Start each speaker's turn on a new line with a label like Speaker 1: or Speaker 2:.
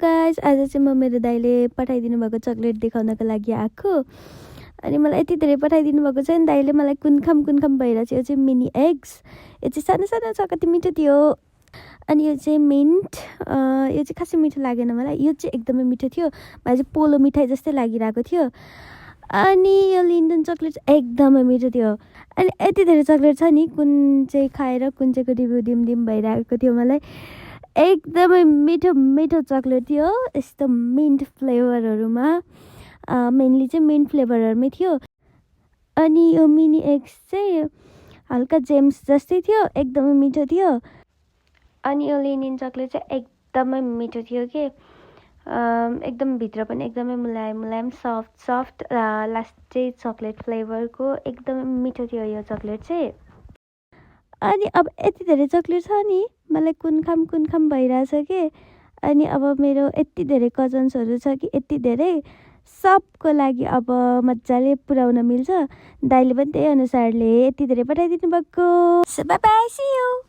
Speaker 1: Guys, आज चाहिँ म मेरो दाइले पठाइदिनु भएको चक्लेट देखाउनको लागि आएको। अनि मलाई यति धेरै पठाइदिनु भएको छ नि दाइले, मलाई कुनखाम भइरहेछ। यो चाहिँ मिनी एग्स, यो चाहिँ सानो सानो छ, कति मिठो थियो। अनि यो चाहिँ मिन्ट, यो चाहिँ खासै मिठो लागेन मलाई। यो चाहिँ एकदमै मिठो थियो, मलाई चाहिँ पोलो मिठाई जस्तै लागिरहेको थियो। अनि यो लिन्डन चक्लेट एकदमै मिठो थियो। अनि यति धेरै चक्लेट छ नि, कुन चाहिँ खाएर कुन चाहिँको रिभ्यू दिम भइरहेको थियो मलाई। एकदमै मिठो मिठो चक्लेट थियो, यस्तो मिन्ट फ्लेभरहरूमा, मेनली चाहिँ मिन्ट फ्लेभरहरूमै थियो। अनि यो मिनी एग्स चाहिँ हल्का जेम्स जस्तै थियो, एकदमै मिठो थियो। अनि यो लिन्डन चक्लेट चाहिँ एकदमै मिठो थियो कि एकदम भित्र पनि एकदमै मुलायम सफ्ट लास्ट चाहिँ चक्लेट फ्लेभरको एकदमै मिठो थियो यो चक्लेट चाहिँ। अनि अब यति धेरै चक्लेट छ नि, मलाई कुनखाम भइरहेछ कि। अनि अब मेरो यति धेरै कजन्सहरू छ कि, यति धेरै सबको लागि अब मजाले पुर्याउन मिल्छ। दाइले पनि त्यही अनुसारले यति धेरै पठाइदिनु भएको। So bye bye, see you.